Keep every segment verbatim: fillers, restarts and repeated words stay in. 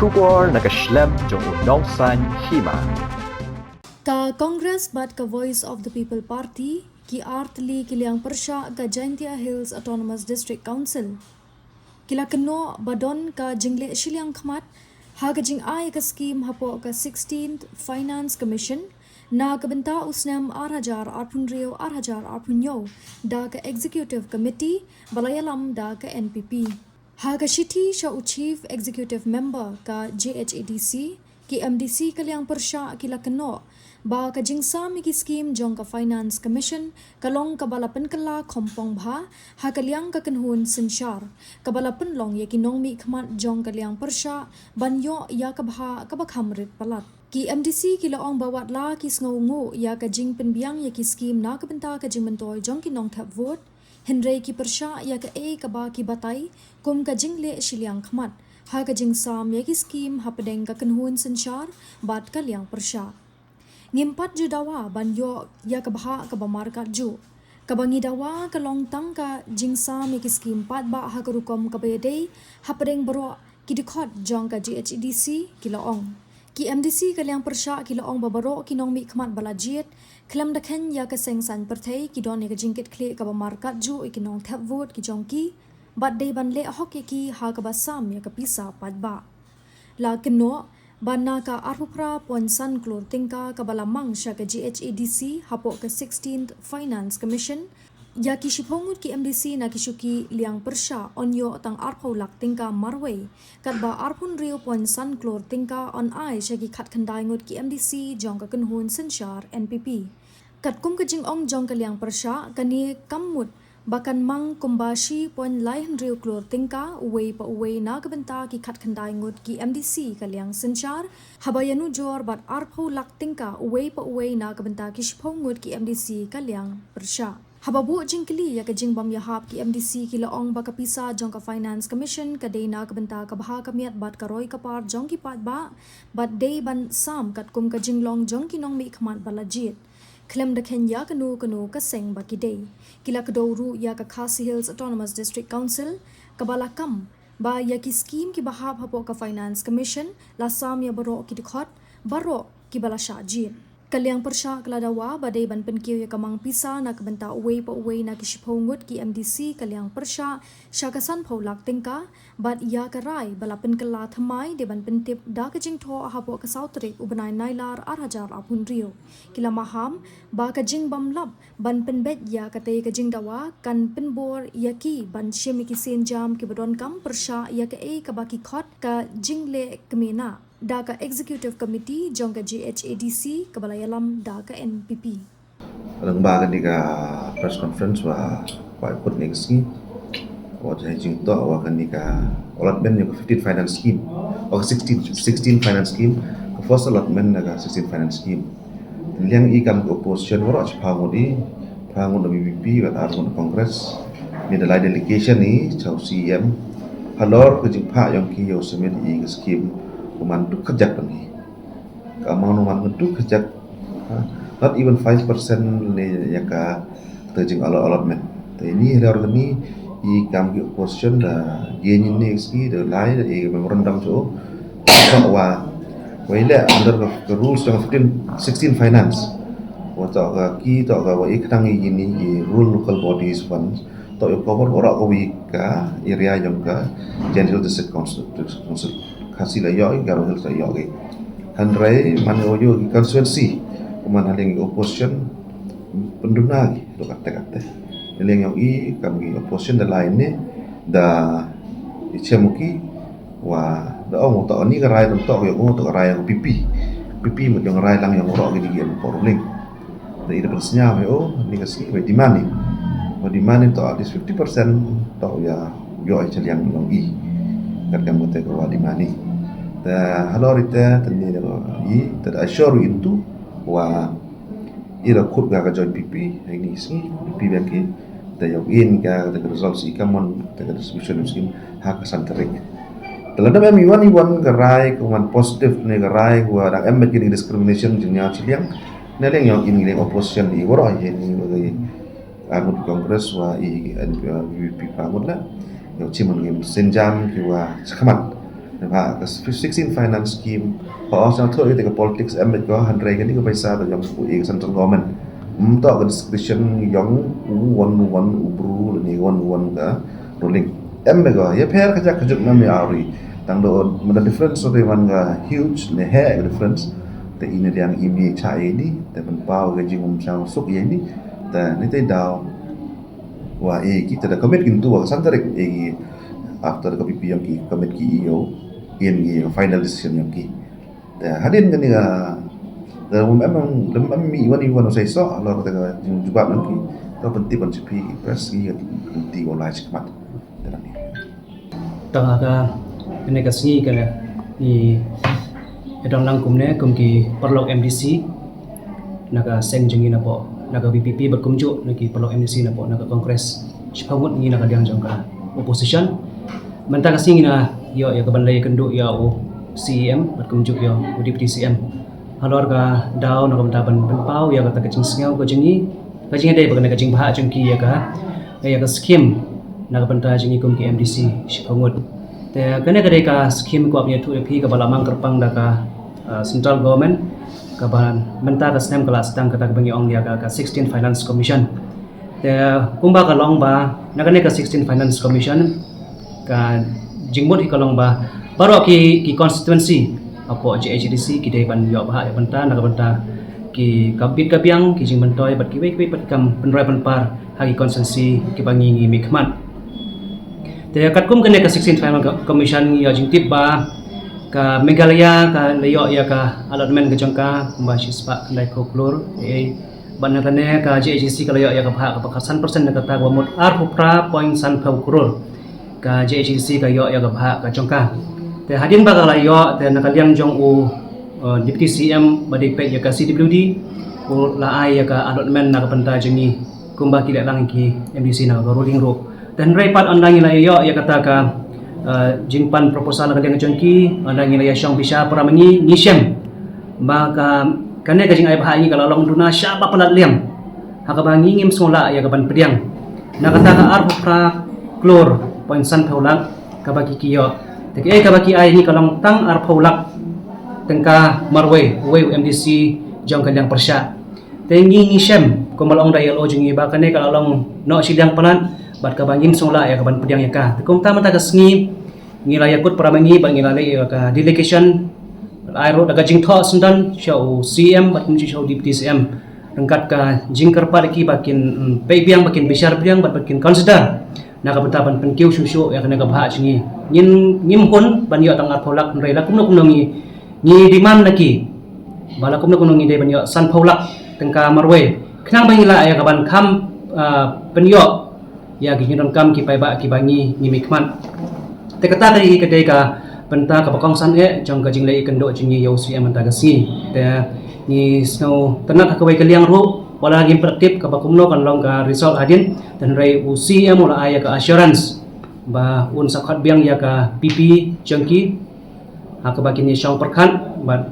Khubor na ka shlem jong u nongsaiñ hima. Ka Congress bad ka Voice of the People Party, ki artylli ki liang pyrshah ka Jaintia Hills Autonomous District Council, ki la kynnoh ba don ka jingleh shiliang khmat ha ka jingai ka skim hapoh ka sixteenth Finance Commission na ka bynta u snem ar hajar arphew hynriew ar hajar arphew hynñiew da ka Executive Committee ba la ïalam da ka N P P. Ha ka shithi sha u Chief Executive Member ka J H A D C, ki M D C ka liang pyrshah ki la kynnoh ba ka jingsam ïa ki skim jong ka Finance Commission ka long kaba la pynkylla khongpong bha ha ka liang ka kynhun synshar, kaba la pynlong ïa ki nongmihkhmat jong ka liang pyrshah ban ïoh ïa ka bhah kaba kham rit palat. Ki M D C ki la ong ba wat la ki sngewnguh ïa ka jingpynbiang ïa ki skim na ka bynta ka jingmyntoi jong ki nongthep vote, hynrei ki pyrshah ïa kaei kaba ki batai kum ka jingleh shiliang khmat ha ka jingsam ïa ki skim hapdeng ka kynhun synshar bad ka liang pyrshah. Ngim pat ju dawa ban ïoh ïa ka bhah kaba markat juh. Kaba ngi dawa ka long tang ka jingsam ïa ki skim paidbah ha ka rukom kaba ïadei hapdeng baroh ki dkhot jong ka J H A D C, ki la ong. Ki M D C ka liang pyrshah ki la ong ba baroh ki nongmihkhmat ba la jied, khlem da kheiñ ïa ka seng saiñ pyrthei, ki don ïa ka jingkitkhlieh kaba markat juh ïa ki nongthep vote ki jong ki, bad dei ban leh hok ïa ki ha kaba sam ïa ka pisa paidbah. La kynnoh ba na ka arphew phra point san klur tyngka kaba la mang sha ka J H A D C hapoh ka sixteenth Finance Commission, ïa ki shiphew ngut ki M D C na ki shuki liang pyrshah yn ïoh tang arphew lak tyngka marwei, katba arphew hynriew point san klur tyngka yn ai sha ki khatkhyndai ngut ki M D C jong ka kynhun synshar N P P. Katkum ka jingong jong ka liang pyrshah, kane kam mut ba kan mang kumba shi point lai hynriew klur tyngka uwei pa uwei na ka bynta ki khatkhyndai ngut ki M D C ka liang synshar, haba ïanujor bad arphew lak tyngka uwei pa uwei na ka bynta ki shiphew ngut ki M D C ka liang pyrshah. Haba buh jingkylli ïa ka jingbym ïahap ki M D C ki la ong ba ka pisa jong ka Finance Commission ka dei na ka bynta ka bha ka miat bad ka roi ka par jong ki paidbah, bad dei ban sam katkum ka jinglong jong ki nongmihkhmat ba la jied, khlem da kheiñ ïa kano kano ka seng ba ki dei. Ki la kdew ruh ïa ka Khasi Hills Autonomous District Council, kaba la kam ba ïa ki skim kiba hap hapoh ka Finance Commission la sam ïa baroh ki dkhot, baroh kiba la shah jied. Ka liang pyrshah ka la dawa ba dei ban pynkiew ïa ka mang pisa na ka bynta uwei pa uwei na ki shiphew ngut ki M D C ka liang pyrshah sha ka sanphew lak tyngka, bad ïa ka rai ba la pynkylla thymmai dei ban pyntip da ka jingthoh hapoh ka saw tarik u bnai Nailar ar hajar arphew hynriew. Ki la maham ba ka jingbymlap ban pynbeit ïa katei ka jingdawa kan pynbor ïa ki ban shim ïa ki sienjam kiba donkam pyrshah ïa kaei kaba ki khot ka jingleh kmie nah da ka Executive Committee jong ka J H A D C kaba la ïalam da ka N P P. Lyngba kane ka press conference ba, ba kut ne ka sngi, wat jingtoh wa kane ka allotment ïa ka fifteen finance scheme, o ka sixteen, sixteen finance scheme, ka first allotment na ka sixteen finance scheme. Liang i kam ka opposition waroh, shiphew ngut i, phra ngut na V P P bad ar ngut na Congress. Ni da lai delegation i cha u C E M halor ka jingphah ïong ki ïa u submit i ka scheme, u man duk kajak dang i. Ka amount u man duk kajak, ha, not even five percent ne ïa ka, ka jing allot-, allotment. Te ini halor kani i kam ki opposition da ïa ni ne ski da lai da i memorandum cho. Wa, wa ile under the, the rules of fifteen, sixteen finance. Wa to ka ki to ka wa i kdang i ni i rural local bodies funds. To i cover waroh ka wi ka area ïong ka Jaintia Hills District Council, District Council. Khasi la ïoh i, Garo Hills la ïoh i. Hynrei man ïoh ïoh i constituency, u man ha liang i opposition pynduna ki, to katte katte. Ha liang ïong i kam ki opposition da lai ne da i chem u ki, wa da ong u to ni ka rai, to ïong u to ka rai ïong P P. P P mut ïong rai lang ïong waroh ki dei ki em ko ruling. Da i da pynsñiaw ïa u ni ka sngi wa demand i. Wa demand i to at least fifty percent to ïa ïoh i cha liang ïong i. Kat kam kate ka wa demand i. Te halor ite te ni da i te da assure into wa i da khut ka ka join P P ha ini sngi, P P biang ki. Te ïong in ka, te ka results i ka mon, te ka distribution scheme ha ka san tarik. Te lada em i wan i wan ka rai ka wan positive ne ka rai wa dang em met ki discrimination jingñiaw chiliang. Ne liang ïong in liang opposition i waroh i ni wa i angut Congress wa i N P, V P P angut la. Ïong chi mon ngim sienjam ki wa chakhmat. Ba ka sixteen finance scheme, ha, ong sngewthuh ïa ka politics em bad ko, hynrei kane ka paisa ka jong u, ïa ka central government. Ym toh ka discretion jong u wan u wan u bru lane wan u wan ka ruling. Em bad ko, ïa pher ka jak ka juk nam ïa ri. Tang do mynta difference, so te man ka huge ne he ka difference. Te ine diang imi cha ïa ini, te pynpaw ka jingum chang suk ïa ini. Te ni te daw wa e ki te da commit kin tu wa ka san tarik e ki, after ka P P yong ki commit ki ïa u, ïa ki final decision yong ki. Te hadien kane ka, da um em, da um em mi wan i wan u sai so, lor te ka jing jubab yong ki, ka pyntip ban chipi press ki ka ti wa lai chikmat. Te lang ni. Tang ha kane ka sngi ka ngi ïa don lang kumne kum ki paralok M D C na ka seng jong ngi napoh na ka V P P bad kumjuh na ki paralok M D C napoh na ka Congress. Shiphew ngut ngi na ka liang jong ka opposition. Mynta ka sngi ngi na ïoh ïa ka ban leit kynduh ïa u C E M bad kumjuh ïa u Deputy C E M. Halor ka daw na ka bynta ban pynpaw ïa kata ka jingsngew ka jong ngi, ka jingïadei bad kane ka jingbha jong ki ïa ka, ïa ka skim na ka bynta jong ngi kum ki M D C shiphew ngut. Te kane ka dei ka skim kaba ïathuh ïa phi kaba la mang kyrpang da ka, uh, central government, kaba mynta ka snem ka la sdang kata kaba ngi ong ïa ka, ka sixteen Finance Commission. Te kumba ka long ba na kane ka sixteen Finance Commission, ka jingmut hi ka long ba baroh ki, ki constituency hapoh J H A D C ki dei ban ïoh bha ïa bynta na ka bynta ki, ka bit ka biang, ki jingmyntoi bad kiwei kiwei pat ki kam pynroi pynpar ha ki constituency kiba ngi ngi mihkhmat. Te katkum kane ka sixteen Finance Commission ngi ïoh jingtip ba ka Meghalaya ka la ïoh ïa ka allotment ka jong ka kumba shispah khyndai phew klur, eh, bad na kane ka J H A D C ka la ïoh ïa ka bhah kaba khatsan percent na kata kaba mut arphew phra point san phew klur. Ka J H A D C ka ïoh ïa ka bhah ka jong ka. Te hadien ba ka la ïoh te na ka liang jong u, uh, Deputy C M ba dei peit ïa ka C W D, u la ai ïa ka allotment na ka bynta jong ngi kumba ki leh lang ki M D C na ka ruling ruh. Te hynrei pat ynda ngi la ïoh ïa kata ka, uh, jingpan proposal na ka liang jong ki, ynda ngi la ïa shong bishar para ma ngi, ngi shem ba ka, kane ka jingai bhah ngi ka la long duna sha ba palat liang. Ha kaba ngi ngim sngewlah ïa ka ban pdiang. Na kata ka arphew phra klur point san phew lak kaba ki ki ïoh. Te kaei kaba ki ai ngi ka long tang arphew lak tyngka marwei, uwei u M D C jong ka liang pyrshah. Te ngi ngi shem kumba la ong da ïa la jong ngi ba kane ka la long noh shiliang palat bad kaba ngim sngewlah ïa ka ban pdiang ïa ka. Te kumta mynta ka sngi ngi la ïakut para ma ngi bad ngi la leh ïa ka delegation, ai ruh da ka jingthoh syndon sha u C M bad kumjuh sha u Deputy C M ryngkat ka jingkyrpad ïa ki ba kin, mm, peit biang, ba kin bishar biang bad ba kin consider na ka bynta ban pynkiew shuh shuh ïa kane ka bhah jong ngi. Ngin, ngim hun ban ïoh tang arphew lak hynrei la kumno kumno ngi, ngi demand na ki ba la kumno kumno ngi dei ban ïoh san phew lak tyngka marwei khnang ba ngi lah ïa ka ban kham, ah, pynïoh ïa ki jingdonkam ki paidbah kiba ngi ngi mihkhmat. Te kata ka dei ka dei ka bynta kaba kongsan eh jong ka jingleit ïakynduh jong ngi ïa u C M mynta ka sngi. Te ngi sngewtynnat ha kawei ka liang ruh, wat la ngim pat tip kaba kumno kan long ka result hadien, te hynrei u C M u la ai ïa ka assurance ba un sa khot biang ïa ka P P jong ki ha kaba kin ïa shong pyrkhat bad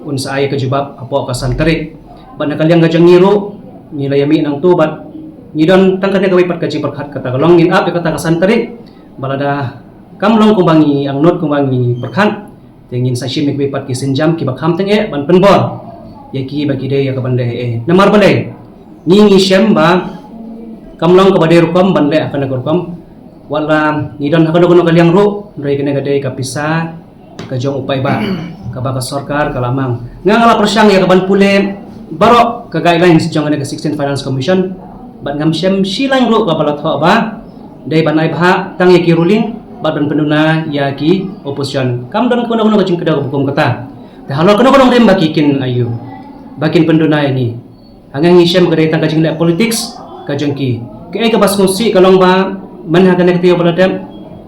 un sa ai ka jubab hapoh ka san tarik. Bad na ka liang ka jong ngi ruh ngi la ïa mih nangtu bad ngi don tang kane kawei pat ka jingpyrkhat, kata ka long ngin ap ïa kata ka san tarik. Bad lada kam long kumba ngi angnud kumba ngi pyrkhat, te ngin sa shim ïa kawei pat ki sienjam kiba kham tyngeh ban pynbor ïa ki ba ki dei ïa ka ban leh eh. Namar balei? Ngi ngi shem ba kam long kaba dei rukom ban leh ha kane ka rukom. Wat la ngi don ha kano kano ka liang ruh, hynrei kane ka dei ka pisa ka jong u paidbah kaba ka sorkar ka la mang. Nga nga la pyrshang ïa ka ban pule baroh ka guidelines jong kane ka sixteen Finance Commission bad ngam shem shi lain ruh kaba la thoh ba dei ban ai bhah tang ïa ki ruling bad ban pynduna ïa ki opposition. Kam don kano kano ka jingkdew kaba kum kata. Te halor kano kano rim ba ki kin ayu ba kin pynduna ïa ngi. Ha nga ngi shem ka dei tang ka jingleh politics ka jong ki. Kaei kaba sngewsih ka long ba man ha kane ka taïew ba la dep,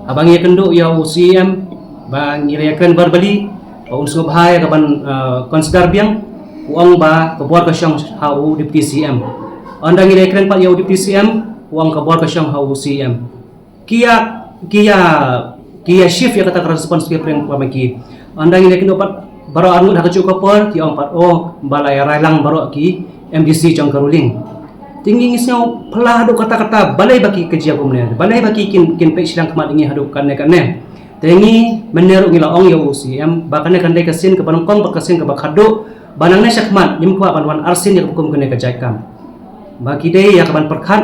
haba ngi ïakynduh ïa u C M ba ngi la ïakren verbally ba un sngewbha ïa ka ban, uh, consider biang, u ong ba ka bor ka shong ha u Deputy C M. Ynda ngi la ïakren pat ïa u Deputy C M, u ong ka bor ka shong ha u C M. Ki ïa, ki ïa, ki ïa shift ïa kata ka responsibility pyrshah ma ki. Ynda ngi la ïakynduh pat baroh arngut ha kajuh ka por, ki ong pat, oh, ba la ïa rai lang baroh ki M D C jong ka ruling. Te ngi ngi sngew phylla haduh katta katta, balei ba ki ka jia kumne, balei ba ki kin, kin peit shiliang khmat ïa ngi haduh katne katne. Te ngi mynne ruh ngi la ong ïa u CEM ba kane kan dei ka sien kaba nyngkong bad ka sien kaba khatduh, ba nangne shakhmat ngim kwah ban wan arsien ïa kaba kum kane ka jait kam. Ba ki dei ïa kaban pyrkhat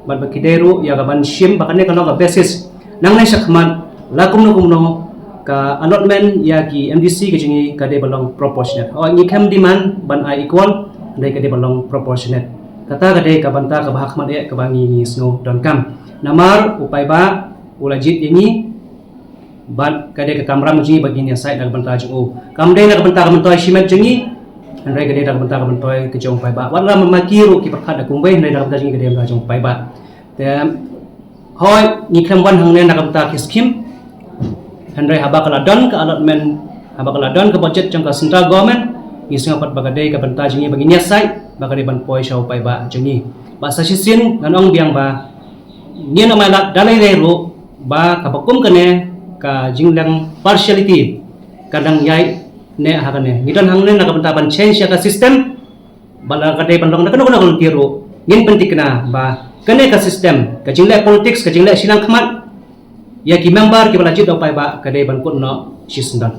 bad ba ki dei ruh ïa kaban shim ba kane ka long ka basis. Nangne shakhmat la kumno kumno ka allotment ïa ki MDC ka jong ngi ka dei ba long proportionate. Hooid, ngi khlem demand ban ai equal, hynrei ka dei ba long proportionate. Kata ka dei ka bynta kaba hakhmat eh kaba ngi ngi sngew donkam. Namar u paidbah u la jied ïa ngi bad ka dei ka kamram jong ngi ba ngin ïasaid na ka bynta jong u. Kam dei na ka bynta ka myntoi shimet jong ngi, hynrei ka dei na ka bynta ka myntoi ka jong u paidbah. Wat la ma ki ruh ki pyrkhat da kumwei, hynrei na ka bynta jong ngi ka dei na ka bynta jong u paidbah. Te hooid, ngi khlem wan hangne na ka bynta ki skim, hynrei haba ka la don ka allotment, haba ka la don ka budget jong ka central government, ngi sngew pat ba ka dei ka bynta jong ngi ba ngin ïasaid ba ka dei ban poi sha u paidbah jong ngi. Bad sa shisien ngan ong biang ba ngin ym ailad da lei lei ruh ba kaba kum kane ka jinglong partiality ka dang ïaid ne ha kane. Ngi don hangne na ka bynta ban change ïa ka system, ba la ka dei ban long na kano kano ka lynti ruh, ngin pynthikna ba kane ka system, ka jingleh politics, ka jingleh shiliang khmat ïa ki member kiba la jied da u paidbah ka dei ban kut noh shisyndon.